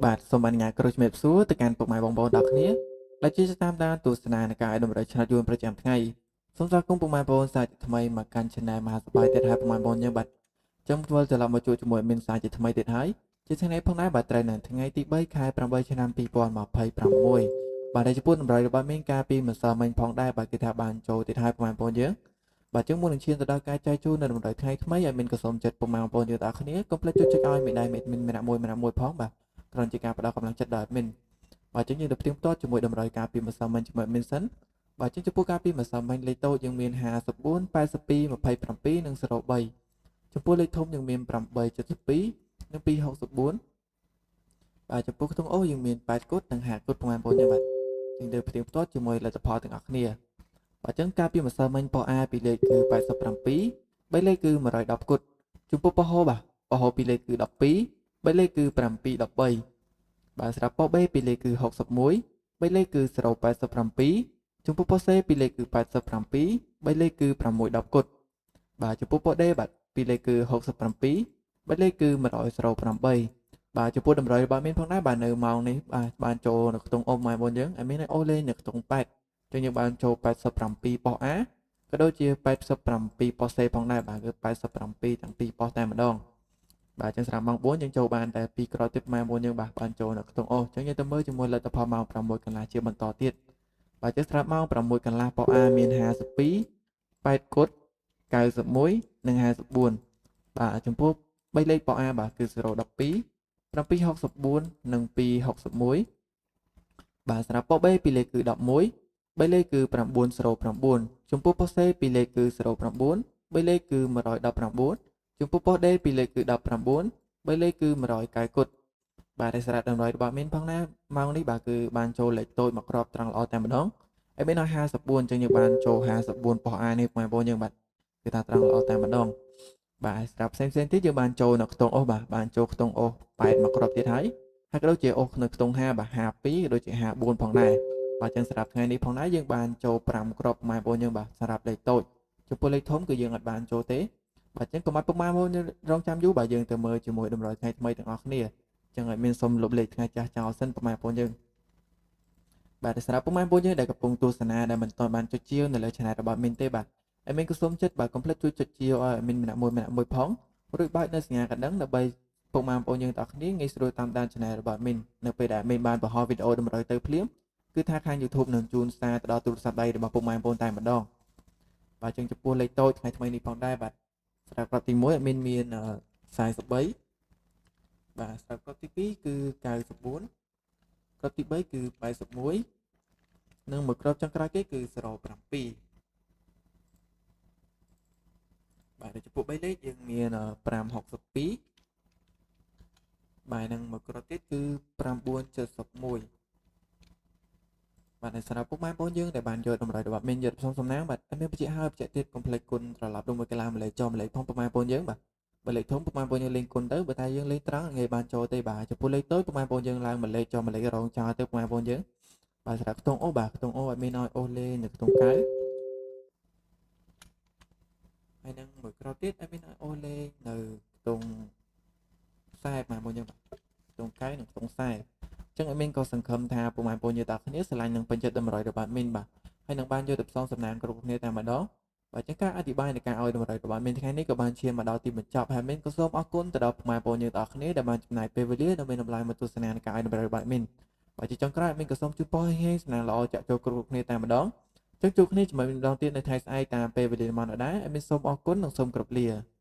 បាទសូមអនុញ្ញាតគ្រូជំរាបសួរទៅកាន់ពុកម៉ែបងប្អូនទាំងអស់គ្នាដែលជាតាមដានទស្សនានៃការឲ្យតម្រូវឆ្នោតយួនប្រចាំថ្ងៃសូមស្វាគមន៍ពុកម៉ែបងប្អូនសាជាថ្មីមកកាន់ Channel មហាសប្បាយទៀតហើយពុកម៉ែបងប្អូនយើងបាទចឹងវិលត្រឡប់មកជួបជាមួយមានសាជាថ្មីទៀតហើយជាថ្ងៃផងដែរបាទត្រូវនៅថ្ងៃទី3ខែ8ឆ្នាំ2026បាទដែលចំពោះតម្រូវរបស់មានការពីម្សិលមិញផងដែរបាទគឺថាបានចូលទៀតហើយពុកម៉ែបងប្អូនយើងបាទចឹងមុននឹងឈានទៅដល់ការចែកជូននៅតម្រូវថ្ងៃថ្មីឲ្យមានក៏សូមចិត្តពុកម៉ែបងប្អូនយើងទាំងអស់គ្នាកុំភ្លេចចុចចុចឲ្យមេដៃមេម្នាក់មួយម្នាក់មួយផងបាទ គ្រាន់ជាការផ្ដល់កម្លាំងចិត្តដល់ admin បាទចឹងយើងទៅផ្ទៀងផ្ទាត់ជាមួយតម្រូវការពីម្សិលមិញជាមួយ admin សិនបាទចឹងចំពោះការពីម្សិលមិញលេខតូចយើងមាន54 82 27និង03ចំពោះលេខធំយើងមាន872និង264បាទចំពោះខ្ទង់អូសយើងមាន8គត់និង5គត់ប្រហែលបងយើងបាទចឹងទៅផ្ទៀងផ្ទាត់ជាមួយលទ្ធផលទាំងអស់គ្នាបាទចឹងការពីម្សិលមិញប៉ុស្ A ពីលេខគឺ87 3លេខគឺ110គត់ចំពោះប៉ុស្ហូបាទប៉ុស្ហូពីលេខគឺ12 3លេខគឺ7 13បាទសម្រាប់ប៉ុស្ B ពីលេខគឺ61 3លេខគឺ087ចំពោះប៉ុស្ C ពីលេខគឺ87 3លេខគឺ6 10គត់បាទចំពោះប៉ុស្ D បាទពីលេខគឺ67 3លេខគឺ108បាទចំពោះតម្រុយរបស់មានផងដែរបាទនៅម៉ោងនេះបាទបានចូលនៅក្នុងអូម៉ែបងយើងឲ្យមានអូលេងនៅក្នុង8ចឹងយើងបានចូល87ប៉ុស្ A ក៏ដូចជា87ប៉ុស្ C ផងដែរបាទគឺ87ទាំងពីរប៉ុស្តែម្ដងបាទចឹងសម្រាប់ម៉ោង4យើងចូលបានតែ2ក្រោយទៀតម៉ែ4យើងបាទបានចូលនៅក្នុងអូចឹងយើងទៅមើលជាមួយលទ្ធផលម៉ោង6កន្លះជាបន្តទៀតបាទចឹងសម្រាប់ម៉ោង6កន្លះប៉ុ A មាន52 8គត់91និង54បាទចំពោះ3លេខប៉ុ A បាទគឺ012 764និង261បាទសម្រាប់ប៉ុ B ពីរលេខគឺ11 3លេខគឺ909ចំពោះប៉ុ C ពីរលេខគឺ09 3លេខគឺ119ចំពោះប៉ុស្ D ពីរលេខគឺ19 3លេខគឺ109គត់បាទតែសារៈតម្រុយរបស់មានផងណាម៉ោងនេះបាទគឺបានចូលលេខតូចមកគ្រាប់ត្រង់ល្អតែម្ដងហើយមានដល់54អញ្ចឹងយើងបានចូល54ប៉ុស្ A នេះបងប្អូនយើងបាទគឺថាត្រង់ល្អតែម្ដងបាទស្រាប់ផ្សេងផ្សេងទៀតយើងបានចូលនៅខ្ទង់អូសបាទបានចូលខ្ទង់អូស8មកគ្រាប់ទៀតហើយហើយក៏ដូចជាអូសនៅខ្ទង់5បាទ52ក៏ដូចជា54ផងដែរបាទចឹងសម្រាប់ថ្ងៃនេះផងដែរយើងបានចូល5គ្រាប់ម៉ែបងប្អូនយើងបាទសម្រាប់លេខតូចចំពោះលេខធំគឺយើងអត់បានចូលទេបាទចឹងកុំឲ្យពុកម៉ែបងប្អូនរងចាំយូរបាទយើងទៅមើលជាមួយតម្រុយថ្ងៃថ្មីទាំងអស់គ្នាចឹងឲ្យមានសុំលុបលេខថ្ងៃចាស់ចោលសិនពុកម៉ែបងប្អូនយើងបាទសម្រាប់ពុកម៉ែបងប្អូនយើងដែលកំពុងទស្សនាដែលមិនទាន់បានចុចជាវនៅលើ Channel របស់មីនទេបាទឲ្យមានក៏សូមចិត្តបាទកុំភ្លេចជួយចុចជាវឲ្យមីនម្នាក់មួយម្នាក់មួយផងរួចបើកនៅសញ្ញាកណ្ដឹងដើម្បីពុកម៉ែបងប្អូនយើងទាំងអស់គ្នាងាយស្រួលតាមដាន Channel របស់មីននៅពេលដែលមីនបានបង្ហោះវីដេអូតម្រុយទៅភ្លាមគឺថាខាង YouTube នឹងជូនសារទៅដល់ទូរស័ព្ទដៃរបស់ពុកម៉ែបងប្អូនតែម្ដងបាទចឹងចំពោះលេខតូចថ្ងៃថ្មីនេះផងដែរបាទសម្រាប់គ្រាប់ទី1មានមាន43បាទសម្រាប់គ្រាប់ទី2គឺ94គ្រាប់ទី3គឺ81និងមួយគ្រាប់ចុងក្រោយគេគឺ07បាទចំពោះ3លេខយើងមាន562បាទនិងមួយគ្រាប់ទៀតគឺ971បាទសម្រាប់ពុកម៉ែបងប្អូនយើងដែលបានយកតម្រុយរបស់មានយកផ្សំសំណាងបាទមានបញ្ជាក់ហើយបញ្ជាក់ទៀតកុំភ្លេចគុណត្រឡប់ដល់មួយកន្លះម្លេចចំម្លេចផងពុកម៉ែបងប្អូនយើងបាទបើលេខធំពុកម៉ែបងប្អូនយើងលេងគុណទៅបើតែយើងលេងត្រង់ងាយបានចូលទេបាទចំពោះលេខតូចពុកម៉ែបងប្អូនយើងឡើងម្លេចចំម្លេចរងចោលទៅពុកម៉ែបងប្អូនយើងបាទសម្រាប់ខ្ទង់អូបាទខ្ទង់អូឲ្យមានឲ្យអូសលេងនៅខ្ទង់កៅហើយនឹងមួយគ្រាប់ទៀតឲ្យមានឲ្យអូសលេងនៅខ្ទង់ខ្សែបងប្អូនយើងបាទខ្ទង់កៅនិងខ្ទង់ខ្សែចឹងឲ្យមានក៏សង្ឃឹមថាពុកម៉ែបងប្អូនយើងទាំងគ្នាស្រឡាញ់និងពេញចិត្តតម្រុយរបស់មីនបាទហើយនឹងបានយកទៅផ្សងសំណាងគ្រប់គ្នាតែម្ដងបាទចឹងការអធិប្បាយនៃការឲ្យតម្រុយរបស់មីនថ្ងៃនេះក៏បានឈានមកដល់ទីបញ្ចប់ហើយមីនក៏សូមអរគុណទៅដល់ពុកម៉ែបងប្អូនយើងទាំងគ្នាដែលបានចំណាយពេលវេលាដ៏មានតម្លៃមកទស្សនានៃការឲ្យតម្រុយរបស់មីនបាទជាចុងក្រោយមីនក៏សូមជូនពរឲ្យហេងសំណាងល្អចាក់ចូលគ្រប់គ្នាតែម្ដងចឹងជួបគ្នាជាមួយម្ដងទៀតនៅថ្ងៃស្អែកតាមពេលវេលាម៉ោងដដែលឲ្យមីនសូមអរគុណនិងសូមគោរពលា។